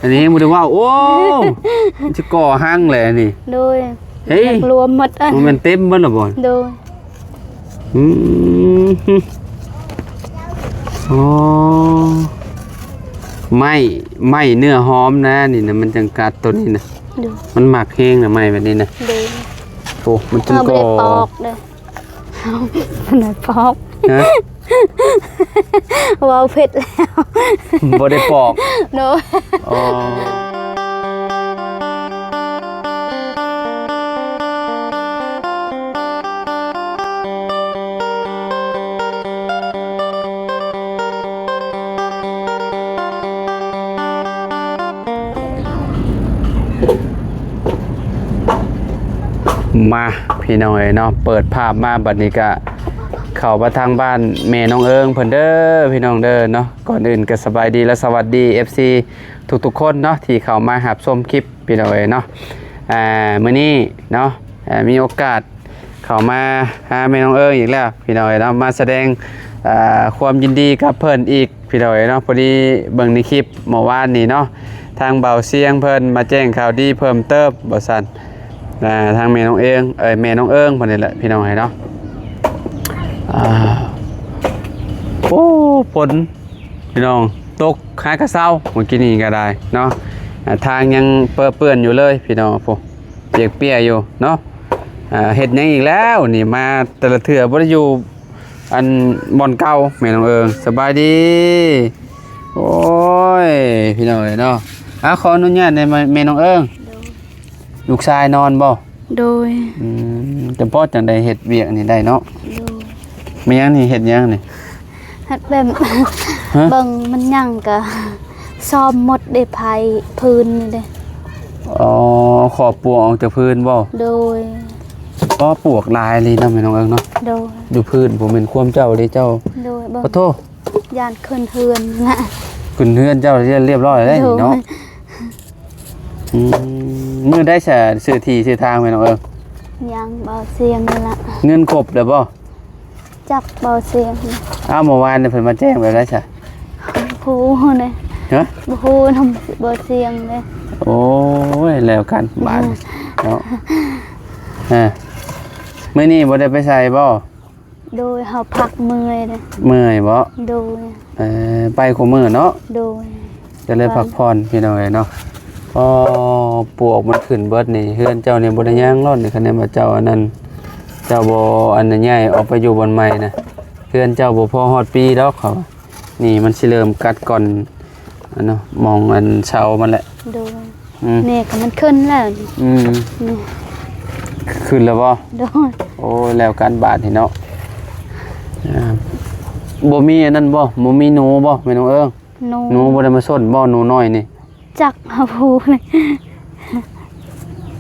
ອັນນີ້ຍັງບໍ່ໄດ້ເວົ້າ. ໂອ້ ມັນຊິກໍ່ຮັງແຫຼະນີ້. ໂດຍ. ເຮີ້ຍ ຢາກລວມໝົດ. ມັນແມ່ນເຕັມເບິດລະບໍ່? ໂດຍ. ອືມ ອໍ ໄມ້ ໄມ້ເນື້ອຫອມນະ ນີ້ນະ ມັນຈັ່ງກັດໂຕນີ້ນະ. ໂດຍ. ມັນມັກແຮງນະ ໄມ້ແບບນີ້ນະ. ໂດຍ. ໂອ້ ມັນຈຶ່ງ ເຮົາບໍ່ໄດ້ ກໍ ປອກເດີ້. ເຮົາບໍ່ໄດ້ປອກ. ຮະ? ເວົ້າຜິດແລ້ວ. ບໍ່ໄດ້ປອກ. ໂດຍ. ອໍ. ມາ ພີ່ນ້ອງເອີຍເນາະ, ເປີດພາບມາບັດນີ້ກະເຂົ້າມາທາງບ້ານແມ່ນ້ອງເອີງເພິ່ນເດີ ພີ່ນ້ອງເດີເນາະ. ກ່ອນອື່ນກະສະບາຍດີ ແລະ ສະຫວັດດີ ເອັຟຊີ ທຸກໆຄົນເນາະ ທີ່ເຂົ້າມາຮັບຊົມຄລິບ ພີ່ນ້ອງເອີຍເນາະ. ອ່າ ມື້ນີ້ເນາະ ເອີ ມີໂອກາດເຂົ້າມາຫາແມ່ນ້ອງເອີງອີກແລ້ວ ພີ່ນ້ອງເອີຍເນາະ, ມາສະແດງ ອ່າ ຄວາມຍິນດີກັບເພິ່ນອີກ ພີ່ນ້ອງເອີຍເນາະ. ພໍດີເບິ່ງໃນຄລິບເມື່ອວານນີ້ເນາະ ທາງບ່າວຊຽງເພິ່ນມາແຈ້ງຂ່າວດີເພີ່ມເຕີມວ່າຊັ້ນ ອ່າ ທາງແມ່ນ້ອງເອີງ ເອີຍ ແມ່ນ້ອງເອີງເພິ່ນນີ້ແຫຼະ ພີ່ນ້ອງເອີຍເນາະ. ອ່າ ໂອ້ ຝົນ ພີ່ນ້ອງ ຕົກຫາກະເຊົາ ມື້ກີ້ນີ້ກະໄດ້ເນາະ. ອ່າ ທາງຍັງເປິເປື້ອນຢູ່ເລີຍ ພີ່ນ້ອງ ໂອ້ ປຽກປຽຢູ່ເນາະ. ອ່າ ເຮັດຫຍັງອີກແລ້ວນີ້ ມາແຕ່ລະເທື່ອບໍ່ໄດ້ຢູ່ອັນບ່ອນເກົ່າ ແມ່ນ້ອງເອີງ. ສະບາຍດີ. ໂອ້ຍ ພີ່ນ້ອງເອີຍເນາະ. ອ່າ ຂໍອະນຸຍາດແດ່ ແມ່ ແມ່ນ້ອງເອີງ. ໂດຍ. ລູກຊາຍນອນບໍ່? ໂດຍ. ອືມ ຈຳເພາະຈັ່ງໄດ້ເຮັດວຽກອັນນີ້ໄດ້ເນາະ. ໂດຍ. ແມ່ນຫຍັງນີ້ ເຮັດຫຍັງນີ້? ເຮັດແບບ ຮະ? ເບິ່ງມັນຫຍັງກະ ສ້ອມໝົດເດ້ ໄພພື້ນນີ້ເດ້. ອໍ ຂໍປວກອອກຈາກພື້ນບໍ່? ໂດຍ. ອໍ ປວກຫຼາຍອີ່ຫຼີເນາະ ແມ່ນ້ອງເອີງເນາະ. ໂດຍ. ຢູ່ພື້ນບໍ່ແມ່ນຄວາມເຈົ້າເດ້ເຈົ້າ. ໂດຍ. ເບິ່ງ ໂອ້ໂທ ຢ້ານຂຶ້ນເຮືອນນະ. ຂຶ້ນເຮືອນເຈົ້າຮຽບຮ້ອຍແລ້ວນີ້ເນາະ. ໂດຍ. ອືມ ມື້ໃດສະຊື້ທີ່ຊື້ທາງແມ່ນ້ອງເອີງ? ຍັງ ບໍ່ສຽງນີ້ລະ. ເງິນຄົບແລ້ວບໍ່? ຈັກ ບໍ່ສຽງ. ອ້າວ ເມື່ອວານນີ້ເພິ່ນມາແຈ້ງແບບໃດສະ? ບໍ່ຮູ້ເດ້. ຮະ? ບໍ່ຮູ້ນຳ ບໍ່ສຽງເດ້. ໂອ້ຍ ແລ້ວກັນບາດນີ້ເນາະ. ເອີ ມື້ນີ້ບໍ່ໄດ້ໄປໃສບໍ່? ໂດຍ ເຮົາພັກເມື່ອຍເດ້. ເມື່ອຍບໍ່? ໂດຍ. ເອີ ໄປຄູ່ມື້ເນາະ. ໂດຍ. ກະເລີຍ ໄປ ພັກຜ່ອນ ພີ່ນ້ອງເອີຍເນາະ. ອໍ ປວກມັນຂຶ້ນເບິດນີ້ ເຮືອນເຈົ້ານີ້ບໍ່ໄດ້ຫຍັງໂລດນີ້ ຄັນແມ່ນວ່າເຈົ້າອັນນັ້ນ ເຈົ້າບໍ່ອັນນັ້ນ ຍ້າຍອອກໄປຢູ່ບ່ອນໃໝ່ນະ ເຮືອນເຈົ້າບໍ່ພໍຮອດປີດອກ ເຂົາວ່າ. ນີ້ມັນຊິເລີ່ມກັດກ່ອນ ອັນເນາະ ໝ່ອງອັນເສົາມັນແຫຼະ. ໂດຍ. ອືມ ແມ່ກະມັນຂຶ້ນແລ້ວ. ອືມ ນີ້ ຂຶ້ນແລ້ວບໍ່? ໂດຍ. ໂອ້ຍ ແລ້ວກັນບາດນີ້ເນາະ. ອ່າ ບໍ່ມີອັນນັ້ນບໍ່? ບໍ່ມີໜູບໍ່ ແມ່ນ້ອງເອີງ? ໜູ ໜູບໍ່ໄດ້ມາຊົນບໍ່ ໜູນ້ອຍນີ້? ຈັກ ເຮົາບໍ່ຮູ້ເລີຍ.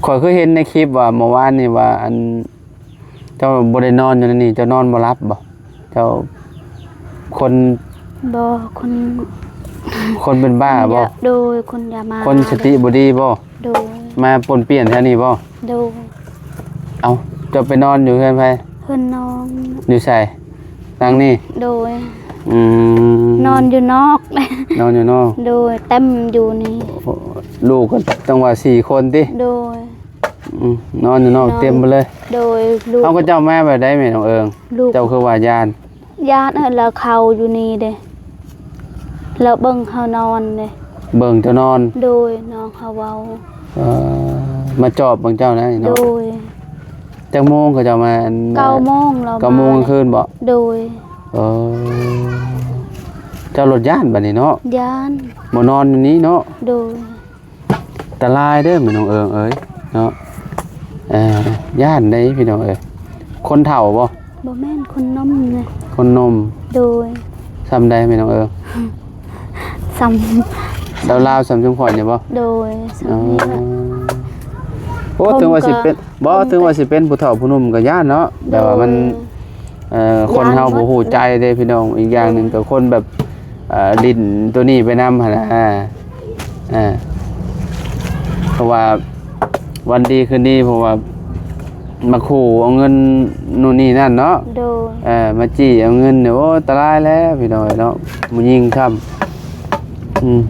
ຂ້ອຍເຄີຍເຫັນໃນຄລິບວ່າ ເມື່ອວານນີ້ວ່າ ອັນ ເຈົ້າບໍ່ໄດ້ນອນຢູ່ໃນນີ້ ເຈົ້ານອນບໍ່ຫຼັບບໍ່? ເຈົ້າຄົນ ບໍ່ ຄົນ ຄົນເປັນບ້າບໍ່? ໂດຍ ຄົນຢາມາ ຄົນສະຕິບໍ່ດີບໍ່? ໂດຍ. ມາປົນປ່ຽນແຖວນີ້ບໍ່? ໂດຍ. ເອົ້າ ເຈົ້າໄປນອນຢູ່ເຮືອນໃຜ? ເຮືອນນ້ອງ. ຢູ່ໃສ? ຫຼັງນີ້? ໂດຍ. ອືມ ນອນຢູ່ນອກ. ນອນຢູ່ນອກ. ໂດຍ. ເຕັມຢູ່ນີ້ ລູກກະຈັ່ງວ່າສີ່ຄົນຕິ? ໂດຍ. ອືມ ນອນຢູ່ນອກ ນອນ ເຕັມໄປເລີຍ. ໂດຍ. ລູກ ເອົາ ເຂົາເຈົ້າມາແບບໃດແມ່ນ້ອງເອີງ? ລູກ ເຈົ້າຄືວ່າຢ້ານ? ຢ້ານ ເອີ ລາວເຂົ້າຢູ່ນີ້ເດ້ ລາວເບິ່ງເຮົານອນເດ້. ເບິ່ງເຈົ້ານອນ? ໂດຍ. ນ້ອງເຮົາເວົ້າ ເອີ ມາຈອບເບິ່ງເຈົ້ານະເນາະ. ໂດຍ. ຈັກໂມງເຂົາເຈົ້າມາ? ເກົ້າໂມງ ເກົ້າໂມງກາງຄືນບໍ່? ໂດຍ. ເອີ ເຈົ້າໂລດຢ້ານບາດນີ້ເນາະ? ຢ້ານ. ບໍ່ນອນຢູ່ນີ້ເນາະ? ໂດຍ. ອັນຕະລາຍເດີແມ່ນ້ອງເອີງເອີຍເນາະ. ເອີ ຢ້ານເດ້ພີ່ນ້ອງເອີຍ. ຄົນເຖົ້າບໍ່? ບໍ່ແມ່ນ ຄົນໜຸ່ມເດ້. ຄົນໜຸ່ມ. ໂດຍ. ສ່ຳໃດແມ່ນ້ອງເອີງ? ສ່ຳ ລາວໆສ່ຳຊຸມຂ້ອຍນີ້ບໍ່? ໂດຍ. ສ່ຳນີ້ແຫຼະ. ອໍ ໂອ້ ເຖິງວ່າຊິເປັນ ບໍ່ ເຖິງວ່າຊິເປັນຜູ້ເຖົ້າຜູ້ໜຸ່ມກະຢ້ານເນາະ. ໂດຍ. ແບບວ່າມັນ ເອີ ຢ້ານ ຄົນເຮົາບໍ່ຮູ້ໃຈເດ້ພີ່ນ້ອງ. ອີກຢ່າງໜຶ່ງກະຄົນແບບ ເອີ ຫຼິ້ນໂຕນີ້ໄປນຳຫັ້ນນະ. ເອີ ເພາະວ່າວັນດີຄືນດີ ເພາະວ່າມາຂູ່ເອົາເງິນໂນ່ນນີ້ນັ້ນເນາະ. ໂດຍ. ເອີ ມາຈີ້ເອົາເງິນນີ້ ໂອ້ ອັນຕະລາຍແລ້ວພີ່ນ້ອງເອີຍເນາະ. ຜູ້ຍິງຊ້ຳ ອືມ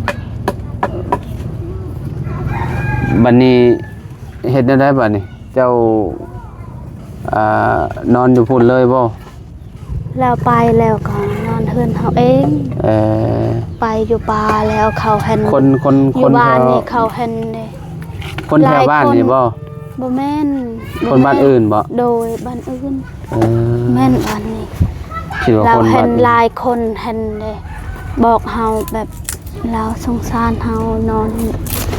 ບັດນີ້ເຮັດແນວໃດບັດນີ້? ເຈົ້າ ອ່າ ນອນຢູ່ພຸ້ນເລີຍບໍ່? ແລ້ວໄປແລ້ວກໍນອນເຮືອນເຮົາເອງ. ເອີ ໄປຢູ່ປ່າແລ້ວເຂົາຫັ້ນ ຄົນ ຄົນ ຢູ່ບ້ານນີ້ເຂົາຫັ້ນເດ້ ຄົນແຖວບ້ານນີ້ບໍ່? ບໍ່ແມ່ນ ຄົນບ້ານອື່ນບໍ່? ໂດຍ ບ້ານອື່ນ. ເອີ ແມ່ນບ້ານນີ້ ຄິດວ່າຄົນບ້ານອື່ນ. ລາວເຫັນຫຼາຍຄົນຫັ້ນເດ້ ບອກເຮົາແບບ ລາວສົງສານເຮົານອນ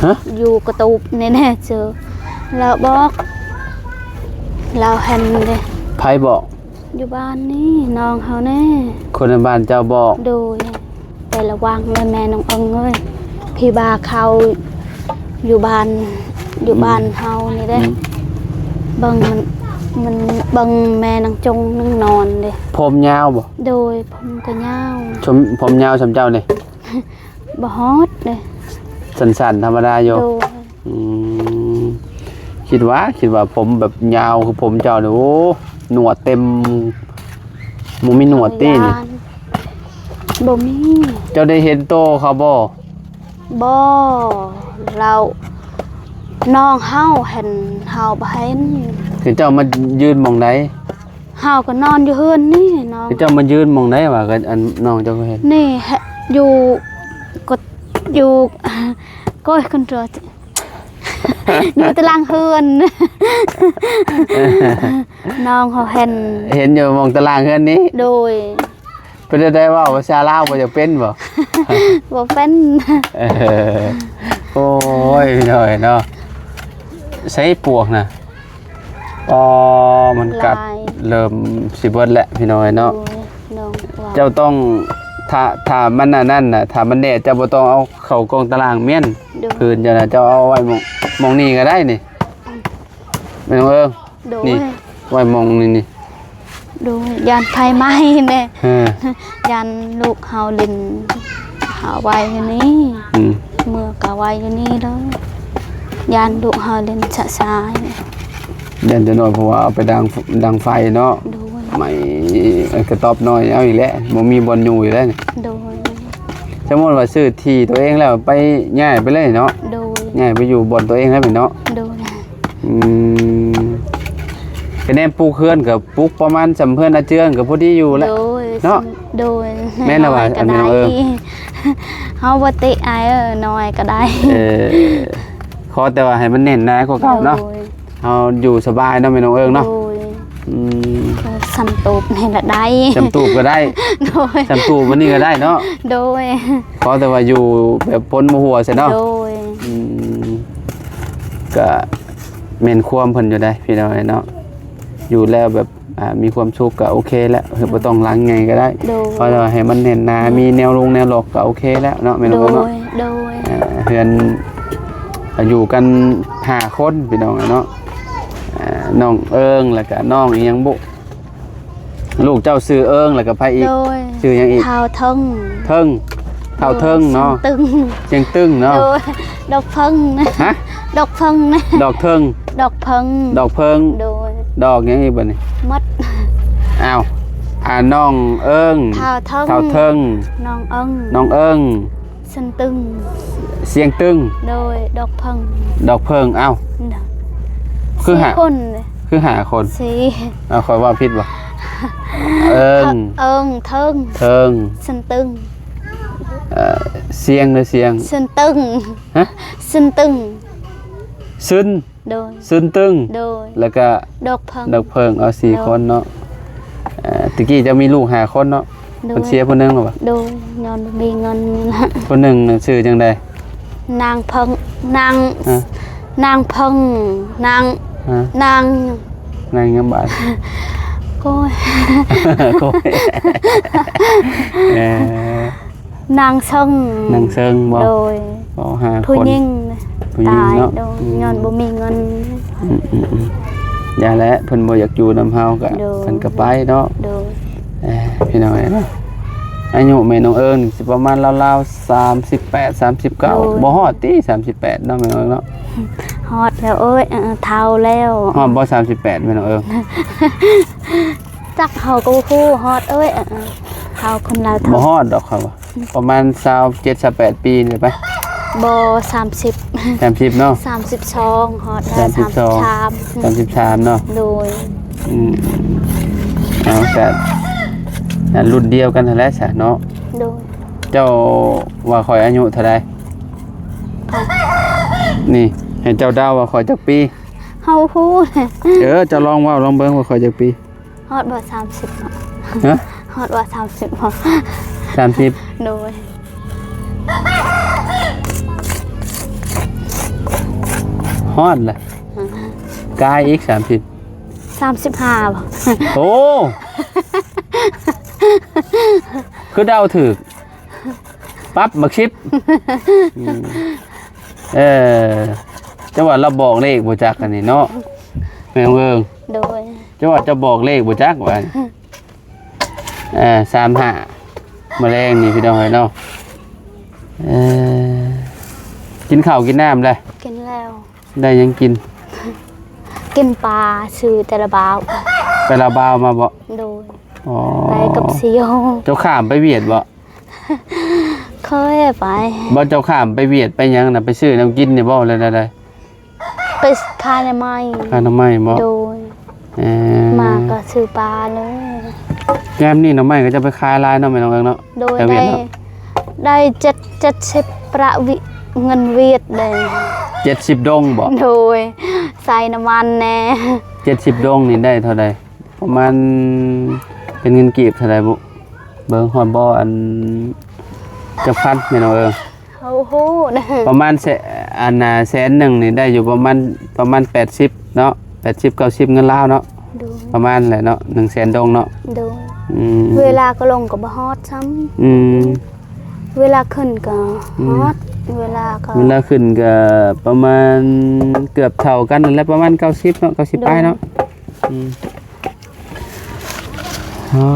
ຮະ? ຢູ່ກະຕູບນີ້ແນ່ເຈີ ລາວບອກ ລາວເຫັນເດ້. ໃຜບອກ? ຢູ່ບ້ານນີ້ ນ້ອງເຮົາແນ່. ຄົນໃນບ້ານເຈົ້າບອກ? ໂດຍ ແຕ່ລະວັງເລີຍແມ່ນ້ອງເອິງເອີຍ ທີ່ວ່າເຂົາຢູ່ບ້ານ ຢູ່ ອືມ ບ້ານເຮົານີ້ເດ້. ອືມ ເບິ່ງມັນ ມັນເບິ່ງແມ່ນາງຈົງນອນເດ້. ຜົມຍາວບໍ່? ໂດຍ ຜົມກໍຍາວ. ຜົມຍາວສ່ຳເຈົ້ານີ້? ບໍ່ຮອດເດ້ ສັ້ນໆ ທຳມະດາຢູ່. ໂດຍ ອືມ ຄິດວ່າ ຄິດວ່າຜົມແບບຍາວຄືຜົມເຈົ້ານີ້ ໂອ້ ໜວດເຕັມ ບໍ່ມີໜວດຕິນີ້? ບໍ່ມີ. ເຈົ້າໄດ້ເຫັນໂຕເຂົາບໍ່? ບໍ່ ລາວ ນ້ອງເຮົາເຫັນ ເຮົາບໍ່ເຫັນ. ຄືເຈົ້າມາຢືນໝ່ອງໃດ? ເຮົາກໍນອນຢູ່ເຮືອນນີ້ນ້ອງ. ເຈົ້າມາຢືນໝ່ອງໃດວະ? ກໍອັນນ້ອງເຈົ້າກໍເຫັນ ນີ້ ຢູ່ ກໍຢູ່ ໂອ້ຍ ຄົນຕົວະ ຢູ່ຕາລ່າງເຮືອນ ນ້ອງເຮົາເຫັນ ເຫັນຢູ່ໝ່ອງຕາລ່າງເຮືອນນີ້. ໂດຍ ເປັນແນວໃດ ເວົ້າພາສາລາວບໍ່ຢາກເປັນບໍ່? ບໍ່ເປັນ. ເອີ ໂອ້ຍ ພີ່ນ້ອງເອີຍເນາະ ໃສປວກນະ? ອໍ ມັນກັດ ຫຼາຍ ເລີ່ມຊິເບິດແລ້ວພີ່ນ້ອງເອີຍເນາະ. ໂດຍ ນ້ອງວ່າ ເຈົ້າຕ້ອງ ຖ້າ ຖ້າມັນອັນນັ້ນນະ ຖ້າມັນແດດ ເຈົ້າບໍ່ຕ້ອງເອົາເຂົ້າກ່ອງຕາລ່າງແມ່ນ. ໂດຍ ຄືນເຈົ້ານະ ເຈົ້າເອົາໄວ້ໝ່ອງ ໝ່ອງນີ້ກໍໄດ້ນີ້ ອືມ ແມ່ນ້ອງເອີງ. ໂດຍ ນີ້ ໄວ້ໝ່ອງນີ້ນີ້. ໂດຍ ຢ້ານໄຟໄໝ້ແດ່ ເອີ ຢ້ານລູກເຮົາຫຼິ້ນ ເຮົາໄວ້ຢູ່ນີ້. ອືມ ເມືອກະໄວ້ຢູ່ນີ້ເລີຍ ຢ້ານລູກເຮົາຫຼິ້ນຊະຊາຍ ຢ້ານຈະໜ້ອຍ ເພາະວ່າເອົາໄປດັງ ດັງໄຟເນາະ. ໂດຍ ໄໝ້ ເອີ ກະຕອບນ້ອຍເອົາອີກແລ້ວ ບໍ່ມີບ່ອນຢູ່ອີກແລ້ວ. ໂດຍ ສົມມຸດວ່າຊື້ທີ່ຕົວເອງແລ້ວ ໄປ ຍ້າຍໄປເລີຍເນາະ. ໂດຍ ຍ້າຍໄປຢູ່ບ່ອນຕົວເອງແລ້ວເນາະ. ໂດຍ ອືມ ກະແນມປູກເຮືອນກະປູກປະມານສ່ຳເຮືອນອາເຈືອງກະພໍດີຢູ່ແຫຼະ. ໂດຍ ເນາະ ໂດຍ ແມ່ນລະວ່າ ນ້ອຍໆ ອັນນ້ອຍເອີງ ເຮົາບໍ່ຕິອາຍເອີ ນ້ອຍກໍໄດ້. ເອີ ຂໍແຕ່ວ່າໃຫ້ມັນແໜ້ນໜາກວ່າເກົ່າເນາະ. ໂດຍ ເຮົາຢູ່ສະບາຍເນາະແມ່ນ້ອງເອີງເນາະ. ໂດຍ ອືມ ເອີ ສ່ຳຕູບນີ້ລະໄດ້ ສ່ຳຕູບກໍໄດ້. ໂດຍ ສ່ຳຕູບອັນນີ້ກໍໄດ້ເນາະ. ໂດຍ ຂໍແຕ່ວ່າຢູ່ແບບພົ້ນບໍ່ຫົວຊະເນາະ. ໂດຍ ອືມ ກະແມ່ນຄວາມເພິ່ນຢູ່ໃດ໋ພີ່ນ້ອງເອີຍເນາະ ຢູ່ແລ້ວແບບ ອ່າ ມີຄວາມສຸກກໍໂອເຄແລ້ວ ຄືບໍ່ຕ້ອງຫຼັງໃຫຍ່ກໍໄດ້. ໂດຍ ເພາະວ່າໃຫ້ມັນແໜ້ນໜາ ອືມ ມີແນວລົງແນວລັອກກໍໂອເຄແລ້ວເນາະ ແມ່ນ້ອງເນາະ. ໂດຍ ໂດຍ ອ່າ ເຮືອນ ຢູ່ກັນຫ້າຄົນພີ່ນ້ອງເນາະ. ອ່າ ນ້ອງເອີງ ແລ້ວກະນ້ອງອີ່ຫຍັງບຸ? ລູກເຈົ້າຊື່ເອີງ ແລ້ວກໍໃຜອີກ? ໂດຍ ຊື່ຫຍັງອີກ? ທ້າວເທິງ ເທິງ ທ້າວເທິງເນາະ. ໂດຍ ຊຽງຕຶງ ຊຽງຕຶງເນາະ. ໂດຍ ດອກເພິ່ງ ຮະ? ດອກເພິ່ງ ດອກເທິງ ດອກເພິ່ງ ດອກເພິ່ງ. ໂດຍ ດອກຫຍັງອີກບັດນີ້? ໝົດ. ອ້າວ ອ່າ ນ້ອງເອີງ ທ້າວເທິງ ທ້າວເທິງ ນ້ອງເອີງ ນ້ອງເອີງ ຊຽງຕຶງ ຊຽງຕຶງ. ໂດຍ ດອກເພິ່ງ ດອກເພິ່ງ. ອ້າວ ໂດຍ ຄືຫ້າ ສີ່ຄົນ ຄືຫ້າຄົນ. ສີ່ ອ້າວ ຂ້ອຍເວົ້າຜິດບໍ່? ເອີງ ເອີງ ເທິງ ເທິງ ຊຽງຕຶງ. ເອີ ຊຽງ ຫຼື ຊຽງ? ຊຽງຕຶງ. ຮະ? ຊຽງຕຶງ ຊຶນ ໂດຍ ຊຶນຕຶງ. ໂດຍ ແລ້ວກະ ດອກເພິ່ງ ດອກເພິ່ງ. ເອົາ ສີ່ ໂດຍ ຄົນເນາະ. ເອີ ຕະກີ້ເຈົ້າມີລູກຫ້າຄົນເນາະ. ໂດຍ ເພິ່ນເສຍຜູ້ໜຶ່ງແລ້ວບໍ່? ໂດຍ ຍ້ອນບໍ່ມີເງິນນີ້ລະ. ຜູ້ໜຶ່ງຊື່ຈັ່ງໃດ? ນາງເພິ່ງ ນາງ ຮະ? ນາງເພິ່ງ ນາງ ຮະ? ນາງ ນາງຫຍັງບາດ? ໂກຍ ໂກຍ. ເອີ ນາງເຊິ່ງ ນາງເຊິ່ງບໍ່? ໂດຍ ໂອ້ ຫ້າຄົນ ຜູ້ຍິງ ຜູ້ຍິງເນາະ. ຕາຍ ໂດຍ ອືມ ຍ້ອນບໍ່ມີເງິນ. ອືມໆໆ ຢ່າແຫຼະ ເພິ່ນບໍ່ຢາກຢູ່ນຳເຮົາກະ ໂດຍ ເພິ່ນກະໄປເນາະ. ໂດຍ ເອີ ພີ່ນ້ອງເອີຍເນາະ ອາຍຸແມ່ນ້ອງເອີງນີ້ຊິປະມານລາວໆ ສາມສິບແປດ ສາມສິບເກົ້າ. ໂດຍ ບໍ່ຮອດຕິ ສາມສິບແປດເນາະ ແມ່ນ້ອງເນາະ? ຮອດແລ້ວເອີຍ ເອີ ເຖົ້າແລ້ວ. ຮອດບໍ່ ສາມສິບແປດ ແມ່ນ້ອງເອີງ? ຈັກ ເຮົາກໍບໍ່ຮູ້ຮອດເອີຍ ເອີ ເຮົາຄົນລາວເຖົ້າ. ບໍ່ຮອດດອກ ເຮົາວ່າ ອືມ ປະມານຊາວເຈັດ ຊາວແປດປີນີ້ໄປ. ບໍ່ ສາມສິບ ສາມສິບເນາະ ສາມສິບສອງ ຮອດແລ້ວ ສາມສິບສອງ ສາມສິບສາມ ສາມສິບສາມເນາະ ໂດຍ ອືມ ເອົາ ກະ ອ່າ ລຸ້ນດຽວກັນຫັ້ນແຫຼະຊະເນາະ ໂດຍ ເຈົ້າວ່າຂ້ອຍອາຍຸເທົ່າໃດ? ນີ້ ໃຫ້ເຈົ້າເດົາວ່າຂ້ອຍຈັກປີ? ເຮົາຮູ້ແຫຼະ ເອີ ເຈົ້າລອງເວົ້າລອງເບິ່ງວ່າຂ້ອຍຈັກປີ? ຮອດບໍ່ ສາມສິບ ຮະ? ຮອດບໍ່ ສາມສິບ ບໍ່? ສາມສິບ ໂດຍ ຮອດລະ ອືມ ກາຍອີກ ສາມສິບ ສາມສິບຫ້າ ບໍ່? ໂອ້ ຄືເດົາຖືກ ປັບບັກສິບ ອືມ ເອີ ເຈົ້າວ່າລາວບອກເລກບໍ່ຈັກອັນນີ້ເນາະ ແມ່ນເບິ່ງ ໂດຍ ເຈົ້າວ່າເຈົ້າບອກເລກບໍ່ຈັກວ່າ ເອີ ສາມຫ້າ ມື້ແລງນີ້ພີ່ນ້ອງເອີຍເນາະ ເອີ ກິນເຂົ້າກິນນ້ຳແລ້ວ? ກິນແລ້ວ ໄດ້ຫຍັງກິນ? ກິນປາ ຊື້ແຕ່ລະບ່າວ ໄປລາວບ່າວມາບໍ່? ໂດຍ ອໍ ໄປກັບຊິໂຍ ເຈົ້າຂ້າມໄປຫວຽດບໍ່? ເຄີຍໄປ ບໍ່ ເຈົ້າຂ້າມໄປຫວຽດໄປຫຍັງນະ ໄປຊື້ແນວກິນນີ້ບໍ່ ແລ້ວໃດ? ໄປຂາຍໜໍ່ໄມ້ ຂາຍໜໍ່ໄມ້ບໍ່? ໂດຍ ເອີ ມາກໍຊື້ປາເລີຍ ຍາມນີ້ໜໍ່ໄມ້ກໍຈະໄປຂາຍຫຼາຍເນາະ ແມ່ນ້ອງເອີງເນາະ ໂດຍ ໄດ້ ເນາະ ໄດ້ເຈັດ ເຈັດສິບປະວິ ເງິນຫວຽດເດ້ ເຈັດສິບດົງບໍ່? ໂດຍ ໃສ່ນ້ຳມັນແດ່ ເຈັດສິບດົງນີ້ໄດ້ເທົ່າໃດ? ປະມານ ເປັນເງິນກີບເທົ່າໃດບຸ? ເບິ່ງຮອດບໍ່ ອັນ ຈັກພັນແມ່ນ້ອງເອີງ? ເຮົາຮູ້ນະ ປະມານແສນ ອັນນະ ແສນໜຶ່ງນີ້ໄດ້ຢູ່ປະມານ ປະມານແປດສິບເນາະ ແປດສິບ ເກົ້າສິບເງິນລາວເນາະ ໂດຍ ປະມານແຫຼະເນາະ ໜຶ່ງແສນດົງເນາະ ໂດຍ ອືມ ເວລາກໍລົງກໍບໍ່ຮອດຊ້ຳ ອືມ ເວລາຂຶ້ນກໍ ອືມ ຮອດ ເວລາກໍ ເວລາຂຶ້ນກໍປະມານເກືອບເທົ່າກັນນັ້ນແຫຼະ ປະມານເກົ້າສິບເນາະ ເກົ້າສິບ ໂດຍ ປາຍເນາະ ອືມ ອໍ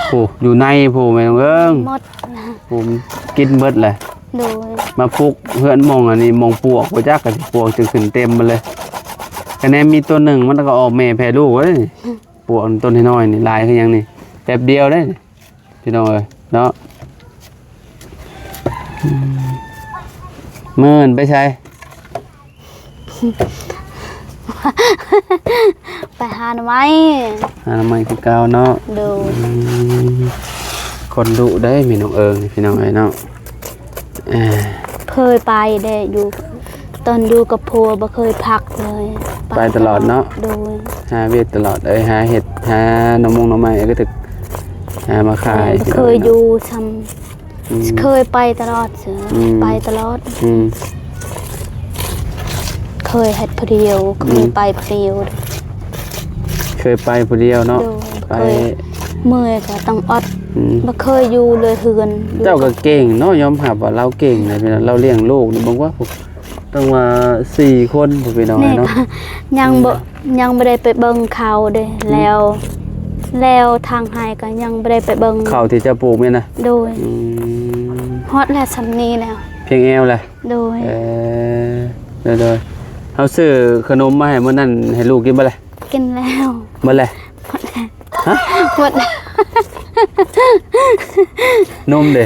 ໂອ້ ຢູ່ໃນພຸ້ນແມ່ນ້ອງເອີງ ໝົດ ໂອ້ ກິນເບິດແຫຼະ ໂດຍ ມາປຸກເຮືອນໝ່ອງອັນນີ້ ໝ່ອງປວກບໍ່ຈັກ ກໍຊິປວກຈົນຂຶ້ນເຕັມໝົດເລີຍ ຄະແນນມີຕົວໜຶ່ງ ມັນກໍອອກແມ່ແຜ່ລູກເລີຍ ປວກຕົ້ນນ້ອຍໆນີ້ ຫຼາຍຄືຫຍັງນີ້ ແປັບດຽວເດ້ ພີ່ນ້ອງເອີຍເນາະ ອືມ ມື້ອື່ນໄປໃສ? ໄປຫາໜໍ່ໄມ້ ຫາໜໍ່ໄມ້ຄືເກົ່າເນາະ ໂດຍ ອືມ ຄົນດຸເດ້ແມ່ນ້ອງເອີງ ພີ່ນ້ອງເອີຍເນາະ ເອີ ເຄີຍໄປເດ້ ຢູ່ ຕອນຢູ່ກັບຜົວບໍ່ເຄີຍພັກເລີຍ ໄປຕະຫຼອດເນາະ ໂດຍ ຫາວຽກຕະຫຼອດ ເອີຍ ຫາເຫັດ ຫາໜໍ່ມົງໜໍ່ໄມ້ ກໍຖືກຫາມາຂາຍ ບໍ່ເຄີຍຢູ່ຊ້ຳ ອືມ ເຄີຍໄປຕະຫຼອດ ອືມ ໄປຕະຫຼອດ ອືມ ເຄີຍເຮັດຜູ້ດຽວ ເຄີຍ ອືມ ໄປຜູ້ດຽວ ເຄີຍໄປຜູ້ດຽວເນາະ ໂດຍ ໄປ ເມື່ອຍກໍຕ້ອງອົດ ອືມ ບໍ່ເຄີຍຢູ່ເລີຍເຮືອນ ເຈົ້າກໍເກັ່ງເນາະ ຍອມຮັບວ່າລາວເກັ່ງນະ ລາວລ້ຽງລູກນີ້ເບິ່ງວ່າ ຕັ້ງວ່າສີ່ຄົນພຸ້ນ ພີ່ນ້ອງເອີຍເນາະ ຍັງບໍ່ ອືມ ຍັງບໍ່ໄດ້ໄປເບິ່ງເຂົາເດ້ ອືມ ແລ້ວ ແລ້ວທາງໄຮ່ກໍຍັງບໍ່ໄດ້ໄປເບິ່ງ ເຂົ້າທີ່ເຈົ້າປູກແມ່ນນະ ໂດຍ ອືມ ຮອດແລ້ວສ່ຳນີ້ແລ້ວ ພຽງແອວແຫຼະ ໂດຍ ເອີ ໂດຍໆ ເຮົາຊື້ຂະໜົມມາໃຫ້ມື້ນັ້ນ ໃຫ້ລູກກິນບໍ່ລະ? ກິນແລ້ວ ໝົດແລ້ວ ໝົດແລ້ວ ຮະ? ໝົດແລ້ວ ນົມເດ?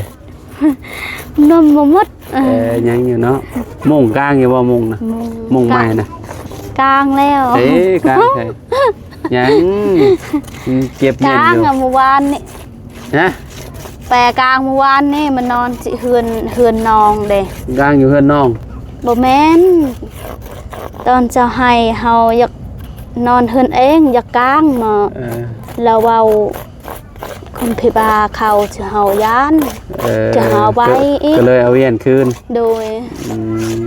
ນົມບໍ່ໝົດ ເອີ ຍັງຢູ່ເນາະ ມຸງກາງຢູ່ບໍ່? ມຸງນະ ມຸງ ມຸງໃໝ່ນະ ກາງແລ້ວ ເອີ ກາງໃສ່ ຍັງ ເກັບເງິນຢູ່ ກາງອະ ມື້ວານນີ້ ຮະ? ແປກາງມື້ວານນີ້ມານອນຊິເຮືອນ ເຮືອນນ້ອງເດ້ ກາງຢູ່ເຮືອນນ້ອງ ບໍ່ແມ່ນ ຕອນເຈົ້າໃຫ້ເຮົາຢາກນອນເຮືອນເອງ ຢາກກາງເນາະ ເອີ ລາວເວົ້າ ຄົນພິບາເຂົາຈະເຮົາຢ້ານ ເອີ ຈະເຮົາໄວ້ອີກ ກໍເລີຍເອົາວຽນຄືນ ໂດຍ ອືມ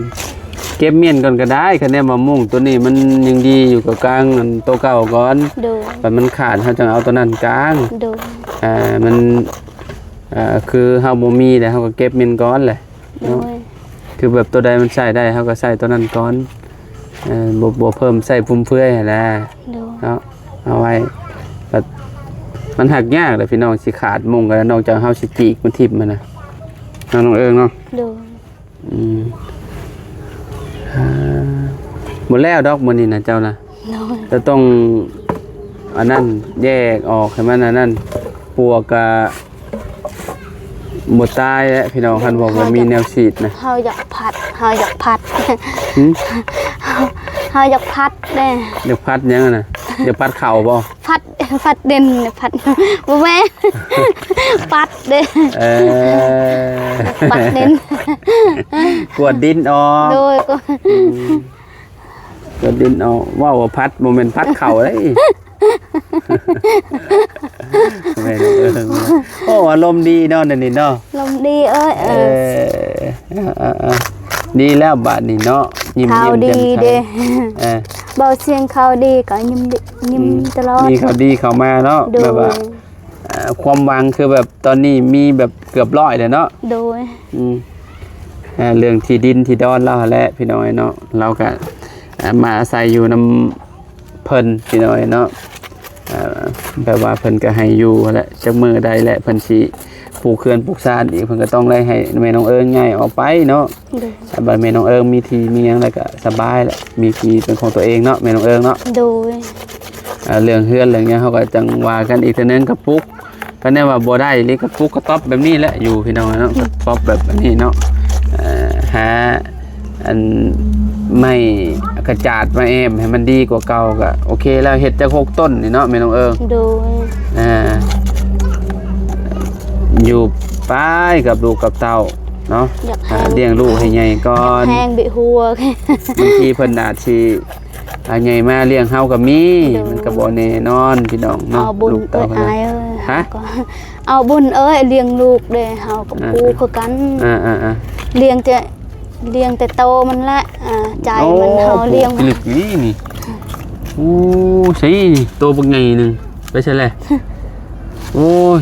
ເກັບມ້ຽນກ່ອນກໍໄດ້ ຄັນແນມວ່າມຸ້ງຕົວນີ້ມັນຍັງດີຢູ່ ກໍກາງອັນໂຕເກົ່າກ່ອນ ໂດຍ ບັດມັນຂາດເຮົາຈັ່ງເອົາຕົວນັ້ນກາງ ໂດຍ ອ່າ ມັນ ອ່າ ຄືເຮົາບໍ່ມີແລ້ວ ເຮົາກໍເກັບມ້ຽນກ່ອນແຫຼະ ໂດ ເນາະ ຍ ຄືແບບຕົວໃດມັນໃຊ້ໄດ້ ເຮົາກໍໃຊ້ຕົວນັ້ນກ່ອນ ເອີ ບໍ່ ບໍ່ເພີ່ມໃຊ້ຟຸມເຟືອຍຫັ້ນນະ ໂດຍ ເນາະ ເອົາໄວ້ ແບບ ມັນຫາກຍາກເດ້ພີ່ນ້ອງ ຊິຂາດມຸ້ງກໍ ນອກຈາກເຮົາຊິຈີກມັນຖິ້ມຫັ້ນນະ ເນາະ ນ້ອງເອີງເນາະ ໂດຍ ອືມ ອ່າ ບໍ່ແລ້ວດອກມື້ນີ້ນະເຈົ້ານະ ໂດຍ ຈະຕ້ອງ ອັນນັ້ນ ແຍກອອກໃຫ້ມັນອັນນັ້ນ ປວກກະ ບໍ່ຕາຍແຫຼະພີ່ນ້ອງ ຄັນວ່າບໍ່ມີແນວສີດນະ. ເຮົາຢາກພັດ ເຮົາຢາກພັດ ຫື? ເຮົາຢາກພັດເດ້. ຢາກພັດຫຍັງນະ? ຢາກພັດເຂົ້າບໍ່? ພັດ ພັດດິນ ພັດ ບໍ່ແມ່ນ ປັດເດ້. ເອີ ປັດດິນ ກວດດິນອອກ. ໂດຍ ກວດ ອືມ ກວດດິນອອກ. ເວົ້າວ່າພັດ ບໍ່ແມ່ນພັດເຂົ້າເດ້. ແມ່ນເນາະ ເອີ ໂອ້ ອາລົມດີເນາະ ດຽວນີ້ເນາະ ອາລົມດີເອີຍ. ເອີ ເອີ ເອີ ເອີ ດີແລ້ວບາດນີ້ເນາະ ຍິ້ມ ຍິ້ມແຈ່ມໃສ. ເອີ ເວົ້າສຽງຂ່າວດີກໍຍິ້ມ ຍິ້ມ ອືມ ຕະຫຼອດ ມີຂ່າວດີເຂົ້າມາເນາະ. ໂດຍ ແບບວ່າ ເອີ ຄວາມຫວັງຄືແບບຕອນນີ້ມີແບບເກືອບຮ້ອຍແລ້ວເນາະ. ໂດຍ ອືມ ເອີ ເລື່ອງທີ່ດິນທີ່ດອນລາວຫັ້ນແຫຼະພີ່ນ້ອງເນາະ ລາວກໍ ເອີ ມາອາໄສຢູ່ນຳ ເພິ່ນພີ່ນ້ອງເນາະ. ເອີ ແບບວ່າເພິ່ນກໍໃຫ້ຢູ່ຫັ້ນແຫຼະ ຈັກມື້ໃດແຫຼະເພິ່ນຊິປູກເຂື່ອນປູກຊານອີກ ເພິ່ນກໍຕ້ອງໄດ້ໃຫ້ແມ່ນ້ອງເອີງຍ້າຍອອກໄປເນາະ. ໂດຍ ແຕ່ບັດແມ່ນ້ອງເອີງມີທີ່ມີຫຍັງແລ້ວກໍສະບາຍແຫຼະ ມີທີ່ເປັນຂອງຕົວເອງເນາະ ແມ່ນ້ອງເອີງເນາະ. ໂດຍ ເອີ ເລື່ອງເຮືອນເລື່ອງຫຍັງເຮົາກໍຈັ່ງວ່າກັນອີກເທື່ອໜຶ່ງ ກະປຸກ ຄັນແນວວ່າບໍ່ໄດ້ອີ່ຫຼີກໍປຸກກະຕ໊ອບແບບນີ້ແຫຼະ ຢູ່ພີ່ນ້ອງເນາະ ກະຕ໊ອບແບບອັນນີ້ເນາະ. ເອີ ຫາ ອັນໄມ້ກະຈາດມາແອ້ມໃຫ້ມັນດີກວ່າເກົ່າກະໂອເຄແລ້ວ ເຮັດຈັກຫົກຕົ້ນນີ້ເນາະແມ່ນ້ອງເອີງ. ໂດຍ ອ່າ ຢູ່ໄປກັບລູກກັບເຕົ້າເນາະ ຢາກ ອ່າ ໃຫ້ ລ້ຽງລູກໃຫ້ໃຫຍ່ກ່ອນ ແຮງບິຫົວ ບາງທີເພິ່ນອາດຊິ ອ່າ ໃຫຍ່ມາລ້ຽງເຮົາກໍມີ. ໂດຍ ມັນກໍບໍ່ແນ່ນອນພີ່ນ້ອງເນາະ ເອົາບຸນ ລູກເຕົ້າ ເອີຍ ອ້າຍເອີຍ ຮະ ເອົາບຸນເອີຍ ລ້ຽງລູກເດ້ ເຮົາກໍ ອ່າ ຜູ້ຄືກັນ. ອ່າໆໆ ລ້ຽງແຕ່ ລ້ຽງແຕ່ໂຕມັນແຫຼະ ອ່າ ໃຈມັນ ໂອ້ ເຮົາລ້ຽງ ປູກພິລຶກນີ້ນີ້. ໂອ້ ໃສ່ໂຕບັກໃຫຍ່ໜຶ່ງ ໄປໃສແຫຼະ? ໂອ້ຍ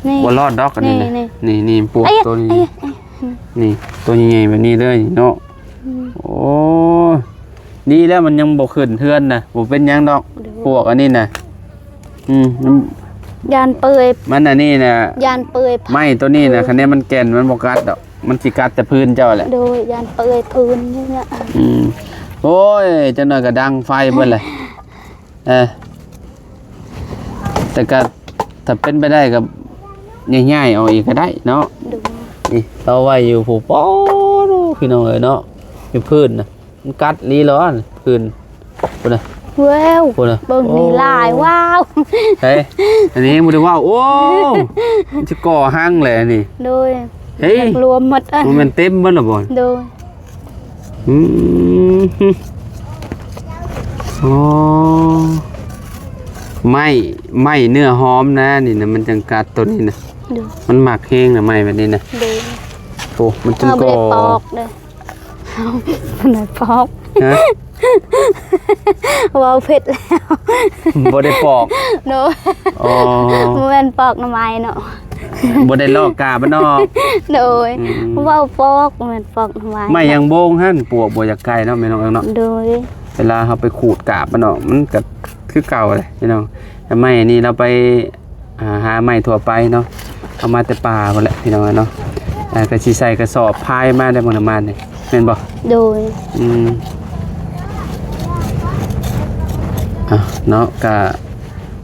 ນີ້ ບໍ່ລອດດອກອັນນີ້ນະ ນີ້ ນີ້ ນີ້ ນີ້ ປວກ ເອີຍ ໂຕນີ້ ເອີຍ ເອີຍ ນີ້ ໂຕໃຫຍ່ໆແບບນີ້ເລີຍເນາະ. ອືມ ໂອ້ຍ ດີແລ້ວມັນຍັງບໍ່ຂຶ້ນເຮືອນນະ ບໍ່ເປັນຫຍັງດອກ. ໂດຍ ປວກອັນນີ້ນະ ອືມ ມັນ ຢ້ານເປື່ອຍ ມັນອັນນີ້ນະ ຢ້ານເປື່ອຍ ໄມ້ໂຕນີ້ນະ ອືມ ຄັນແນວມັນແກ່ນມັນບໍ່ກັດດອກ ມັນຊິກັດແຕ່ພື້ນເຈົ້າແຫຼະ. ໂດຍ ຢ້ານເປື່ອຍພື້ນນີ້ນະ. ອືມ ໂອ້ຍ ຈັກໜ້ອຍກໍດັງໄຟເບິດແຫຼະ. ເອີ ແຕ່ກໍຖ້າເປັນໄປໄດ້ກໍຍ້າຍໆອອກອີກກໍໄດ້ເນາະ. ໂດຍ ນີ້ເອົາໄວ້ຢູ່ຜູ້ ໂອ້ ພີ່ນ້ອງເອີຍເນາະ ຢູ່ພື້ນນະ ມັນກັດອີ່ຫຼີເນາະ ພື້ນ ພຸ້ນນະ ແວ້ວ ພຸ້ນນະ ເບິ່ງນີ້ ໂອ້ ຫຼາຍ ວ້າວ ເຮີ້ຍ ອັນນີ້ຍັງບໍ່ໄດ້ເວົ້າ ໂອ້ ມັນຊິກໍ່ຮັງແຫຼະນີ້. ໂດຍ ເຮີ້ຍ ລວມໝົດ ບໍ່ແມ່ນເຕັມເບິດລະບໍ່? ໂດຍ ອືມ ໂອ້ ໄມ້ ໄມ້ເນື້ອຫອມນະ ນີ້ນະ ມັນຈັ່ງກັດໂຕນີ້ນະ. ໂດຍ ມັນມັກແຮງນະ ໄມ້ແບບນີ້ນະ. ໂດຍ ໂອ້ ມັນຈຶ່ງ ເຮົາບໍ່ໄດ້ ກໍ່ ປອກເດີ້ ເຮົາບໍ່ໄດ້ປອກ ຮະ ເວົ້າຜິດແລ້ວ ບໍ່ໄດ້ປອກ. ໂດຍ ອໍ ບໍ່ແມ່ນປອກໜໍ່ໄມ້ເນາະ ບໍ່ໄດ້ລອກກາບມັນອອກ. ໂດຍ ອືມ ເວົ້າປອກ ບໍ່ແມ່ນປອກໜໍ່ໄມ້. ໄມ້ຍາງໂບງຫັ້ນ ປວກບໍ່ຢາກໄກເນາະ ແມ່ນ້ອງເອີງເນາະ. ໂດຍ ເວລາເຮົາໄປຂູດກາບມັນອອກ ມັນກໍຄືເກົ່າແຫຼະພີ່ນ້ອງ. ແຕ່ໄມ້ນີ້ລາວໄປ ອ່າ ຫາໄມ້ທົ່ວໄປເນາະ ເອົາມາແຕ່ປ່າພຸ້ນແຫຼະພີ່ນ້ອງເນາະ. ອ່າ ກໍຊິໃສ່ກະສອບພາຍມາໄດ້ມື້ນຳມານີ້ ແມ່ນບໍ່? ໂດຍ ອືມ ອ່າ ເນາະ ກະ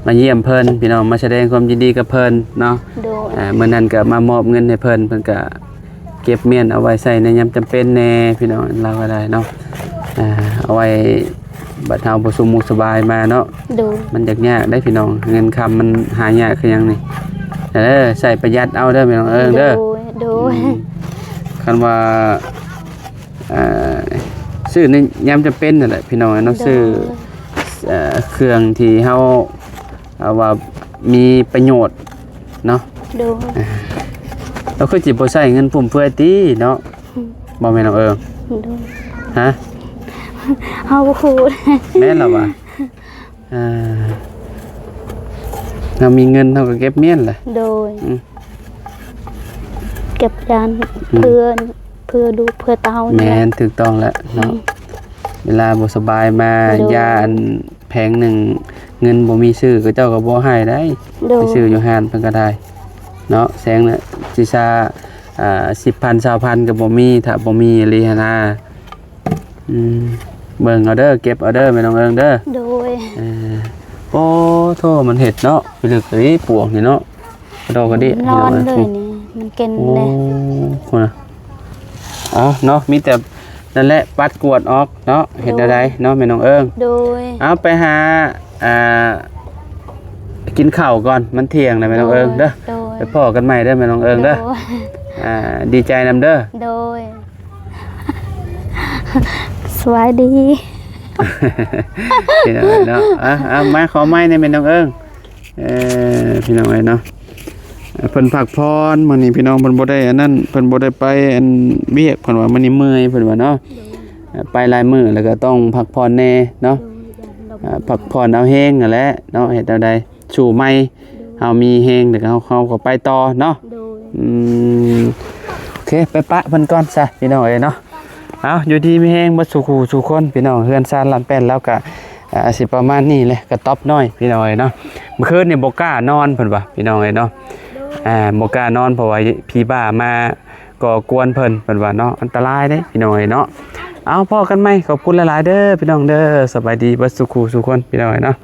ມາຢ້ຽມເພິ່ນພີ່ນ້ອງ ມາສະແດງຄວາມຍິນດີກັບເພິ່ນເນາະ. ໂດຍ ອ່າ ມື້ນັ້ນກໍມາມອບເງິນໃຫ້ເພິ່ນ ເພິ່ນກໍເກັບມ້ຽນເອົາໄວ້ໃຊ້ໃນຍາມຈຳເປັນແດ່ພີ່ນ້ອງ ລາວກໍໄດ້ເນາະ. ອ່າ ເອົາໄວ້ ບັດເຮົາບໍ່ສຸກໝູກສະບາຍມາເນາະ. ໂດຍ ມັນຢາກຍາກເດ້ພີ່ນ້ອງ ເງິນຄຳມັນຫາຍາກຄືຫຍັງນີ້. ເອີ ໃຊ້ປະຢັດເອົາເດີແມ່ນ້ອງເອີງເດີ. ໂດຍ ໂດຍ ອືມ ຄັນວ່າ ອ່າ ຊື້ໃນຍາມຈຳເປັນນັ້ນແຫຼະພີ່ນ້ອງເນາະ. ໂດຍ ຊື້ ເອີ ເຄື່ອງທີ່ເຮົາ ເອົາວ່າມີປະໂຫຍດເນາະ. ໂດຍ ເອີ ເຮົາຄືຊິບໍ່ໃຊ້ເງິນຟຸມເຟືອຍຕິເນາະ. ອືມ ບໍ່ແມ່ນນ້ອງເອີງ? ໂດຍ ຮະ ເຮົາບໍ່ຮູ້ ແມ່ນລະຫວາ? ອ່າ ເຮົາມີເງິນເຮົາກໍເກັບມ້ຽນແຫຼະ. ໂດຍ ອືມ ເກັບຢ້ານ ອືມ ເພື່ອ ເພື່ອລູກເພື່ອເຕົ້າ. ແມ່ນ ແຫຼະ ຖືກຕ້ອງແຫຼະເນາະ. ອືມ ເວລາບໍ່ສະບາຍມາ ໂດຍ ຢາອັນ ແຜງໜຶ່ງເງິນບໍ່ມີຊື້ ເຂົາເຈົ້າກໍບໍ່ໃຫ້ໄດ໋. ໂດຍ ໄປຊື້ຢູ່ຮ້ານເພິ່ນກໍໄດ້ເນາະ ແສງນະ ຊິຊາ ອ່າ ສິບພັນ ຊາວພັນກໍບໍ່ມີ ຖ້າບໍ່ມີອີ່ຫຼີຫັ້ນນາ. ອືມ ເບິ່ງເອົາເດີ ເກັບເອົາເດີແມ່ນ້ອງເອີງເດີ. ໂດຍ ເອີ ໂອ້ໂທ້ ມັນເຮັດເນາະ ໄປເລິກອີ່ຫຼີປວກນີ້ເນາະ ກະດອກກະເດະ ນອນເລີຍນີ້. ມັນກິນແຫຼະ. ໂອ້ ພຸ້ນນະ. ເອົາເນາະ ມີແຕ່ນັ້ນແຫຼະ ປັດກວດອອກເນາະ. ເຮັດແນວໃດເນາະ ແມ່ນ້ອງເອີງ? ໂດຍ. ເອົາ ໄປຫາ ອ່າ ກິນເຂົ້າກ່ອນ ມັນທ່ຽງແລ້ວ ແມ່ນ້ອງເອີງເດີ. ໂດຍ. ໄປພໍ້ກັນໃໝ່ເດີ ແມ່ນ້ອງເອີງເດີ. ໂດຍ. ອ່າ ດີໃຈນຳເດີ. ໂດຍ. ສະບາຍດີ ພີ່ນ້ອງເອີຍເນາະ. ອ່ະ ອ່ະ ມາຂໍໄມ້ແດ່ ແມ່ນ້ອງເອີງ. ເອີ ພີ່ນ້ອງເອີຍເນາະ ເພິ່ນພັກຜ່ອນມື້ນີ້ ພີ່ນ້ອງ ເພິ່ນບໍ່ໄດ້ອັນນັ້ນ ເພິ່ນບໍ່ໄດ້ໄປອັນວຽກ ເພິ່ນວ່າມື້ນີ້ເມື່ອຍ ເພິ່ນວ່າເນາະ. ໂດຍ. ໄປຫຼາຍມື້ແລ້ວກໍຕ້ອງພັກຜ່ອນແດ່ເນາະ. ໂດຍ. ອ່າ ພັກຜ່ອນເອົາແຮງຫັ້ນແຫຼະເນາະ ເຮັດແນວໃດ ສູ້ໃໝ່. ໂດຍ. ເຮົາມີແຮງແລ້ວກໍເຮົາ ເຮົາກໍໄປຕໍ່ເນາະ. ໂດຍ. ອືມ ໂອເຄ ໄປປະເພິ່ນກ່ອນຊະ ພີ່ນ້ອງເອີຍເນາະ. ເອົາ ຢູ່ດີມີແຮງເບິດສູ່ຄູ່ສູ່ຄົນ ພີ່ນ້ອງ. ເຮືອນຊານລ້ານແປ້ນລາວກະ ອ່າ ຊິປະມານນີ້ແຫຼະ ກະຕ໊ອບນ້ອຍ ພີ່ນ້ອງເອີຍເນາະ. ມື້ຄືນນີ້ບໍ່ກ້ານອນ ເພິ່ນວ່າ ພີ່ນ້ອງເອີຍເນາະ. ໂດຍ. ອ່າ ບໍ່ກ້ານອນ ເພາະວ່າຜີບ້າມາກໍ່ກວນເພິ່ນ ເພິ່ນວ່າເນາະ. ອັນຕະລາຍເດ້ ພີ່ນ້ອງເອີຍເນາະ. ເອົາ ພໍ້ກັນໃໝ່ ຂອບຄຸນຫຼາຍໆເດີ ພີ່ນ້ອງເດີ. ສະບາຍດີເບິດສູ່ຄູ່ສູ່ຄົນ ພີ່ນ້ອງເອີຍເນາະ.